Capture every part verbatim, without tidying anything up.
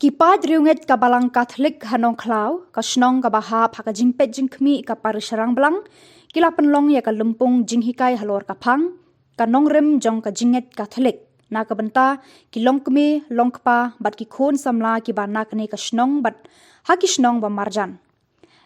Ki paid riewngeit ka Balang Katholik ha Nongkhlaw, ka shnong kaba hap ha ka jingpeit jingkhmih ka Parish Rangblang, ki la pynlong ïa ka lympung jinghikai halor ka phang, ka nongrim jong ka jingngeit Katholik, na ka bynta ki longkmie, longkpa, bad ki khun samla kiba na kane ka shnong bad ha ki shnong ba marjan.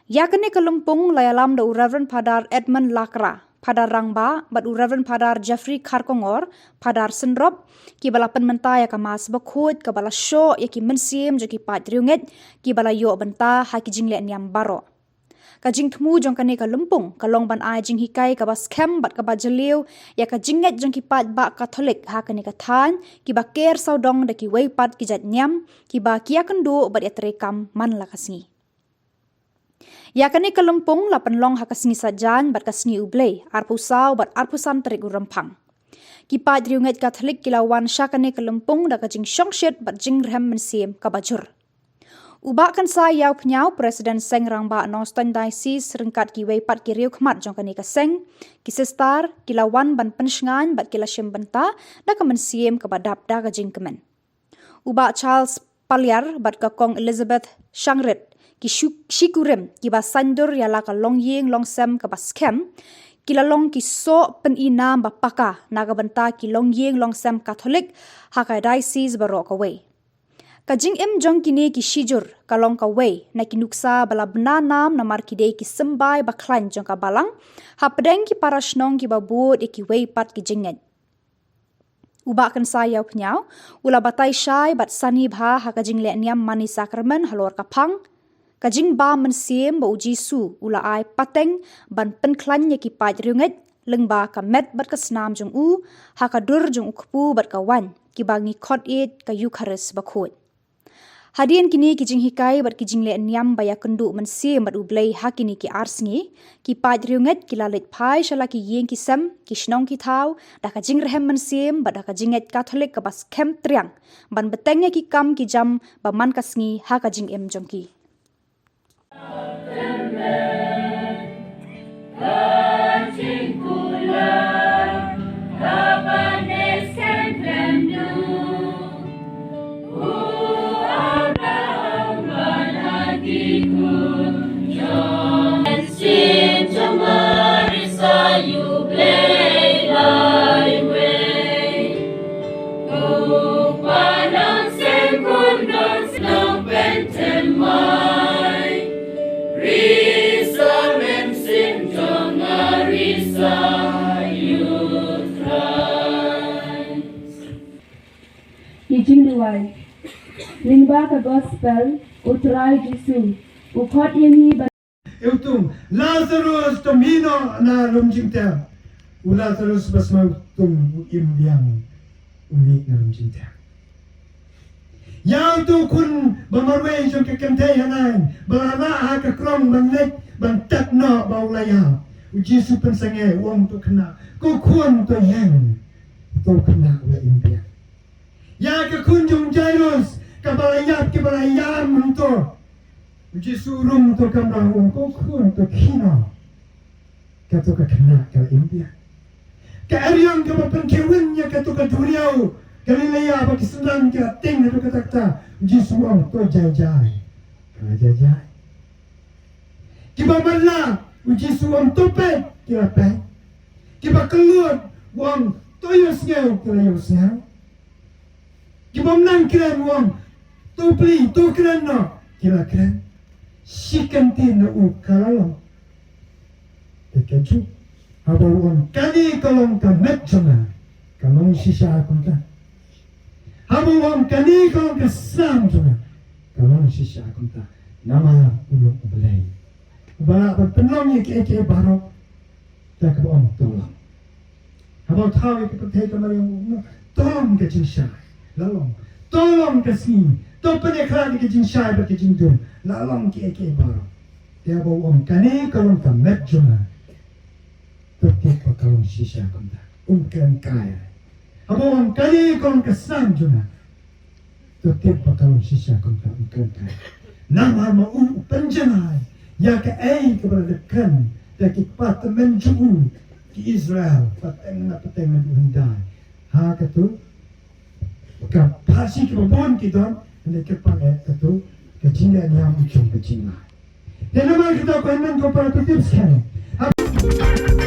Ïa kane ka lympung la ïalam da u Reverend Father Edmund Lakra, Father Rangbah, bad u Reverend Father Jeffrey Kharkongor, Father Synrop, kiba la pynmynta ïa ka Mass bakhuid kaba la shoh ïa ki mynsiem jong ki paid riewngeit kiba la ïoh bynta ha ki jingleh niam baroh. Ka jingthmu jong kane ka lympung ka long ban ai jinghikai kaba skhem bad kaba jylliew ïa ka jingngeit jong ki paidbah Katholik ha kane ka thaiñ, kiba ker sawdong da kiwei pat ki jait niam kiba ki ïakynduh bad ïatreikam man la ka sngi. Ïa kane ka lympung la pynlong ha ka Sngi Saitjaiñ bad ka Sngi U Blei, arphew saw bad arphew san tarik u Rymphang. Ki paid riewngeit Katholik ki la wan sha kane ka lympung da ka jingshongshit bad jingrhem mynsiem kaba jur. U Bah Kynsai Ïawphniaw, President Seng Rangbah Nongstoiñ Diocese, ryngkat kiwei pat ki riewkhmat jong kane ka seng, ki sister, ki la wan ban pynshngaiñ bad ki la shim bynta da ka mynsiem kaba dap da ka jingkmen. U Bah Charles Paliar bad ka Kong Elizabeth Shangrit, ki shu-, shikurim kiba saiñdur ïa la ka longïing longsem kaba skhem, ki la long ki soh pyni nam ba paka na ka bynta ki longïing longsem Katholik ha ka diocese baroh kawei. Ka jingim jong kine ki shijur ka long kawei na ki nuksa ba la bna nam namar ki dei ki symbai ba khlaiñ jong ka Balang hapdeng ki para shnong kiba bud ïa kiwei pat ki jingngeit. U Bah Kynsai Ïawphniaw u la batai shai bad sani bha ha ka jingleh niam mani sakramen halor ka phang, ka jingbam mynsiem ba U Jisu u la ai pateng ban pynkhlaiñ ïa ki paid riewngeit lyngba ka met bad ka snam jong u ha ka dur jong u kpu bad ka waiñ kiba ngi khot ïeit ka Eukharist bakhuid. Hadien kine ki jinghikai bad ki jingleh niam ba ïakynduh mynsiem bad U Blei ha kine ki ar sngi, ki paid riewngeit ki la leit phai sha la ki ïing ki sem, ki shnong ki thaw da ka jingrhem mynsiem bad da ka jingngeit Katholik kaba skhem triang ban bteng ïa ki kam ki jam ba man ka sngi ha ka jingim jong ki. Ki jingduwai. Lyngba ka gospel, U Trai Jisu u khot ïa ngi ban Ïa uto u Lazarus, to mih noh na lum jingtep. U Lazarus ba sma uto u im biang, u mih na lum jingtep. Ïa uto u khun ba marwei jong ka kynthei Nain ba la rah ha ka krong ban leit ban tep noh ba u la ïap. U Jisu pynsangeh, u ong, to khynnah, ko khun, to ïeng. To khynnah u la im biang. Ïa ka khun jong Jairus kaba la ïap, kaba la ïam hangto. U Jisu u rung to kamra, u ong, ko khun, to khie noh. Kato ka khynnah ka la im biang. Ka eriong kaba pynkhie win ïa kato ka duriaw Galilea ba ki synran ki la tieng haduh katta katta, u Jisu u ong, to jai jai. Ka la jai jai. Kiba matlah, u Jisu u ong, to peit, ki la peit. Kiba kylluid, u ong, to ïohsngew, ki la ïohsngew. Kibym nang kren, u ong, to plie, to kren noh, ki la kren. Shi kyntien na u ka la long. Te kajuh, haba u ong, kane ka long ka met jong nga, ka long shisha kumta. Haba u ong, kane ka long ka snam jong nga, ka long shisha kumta. Namar u long U Blei uba lah ban pynlong ïa kiei kiei baroh. Te kaba ong, to long. Haba u thaw ïa ka pyrthei, ka Mariam u ong, to long ka jingshai. La long. To long ka sngi. To pynïakhlad ïa ka jingshai bad ka jingdum. La long kiei kiei baroh. Te haba u ong, kane ka long ka met jong nga, to tip ba ka long shisha kumta. Um kren kai. Haba u ong, kane ka long ka snam jong nga, to tip ba ka long shisha kumta, um kren kai. Namar ma u u pynjanai ïa kaei kaba la kren da ki kpa tymmen jong u ki Israel pateng na pateng naduh hyndai. Ha kato ka phasi kaba bun ki don, Ne kyrpang eh katu ka jingeh niam jong ka jingma. Te namar kata ko hynmen ko para, to keep scan.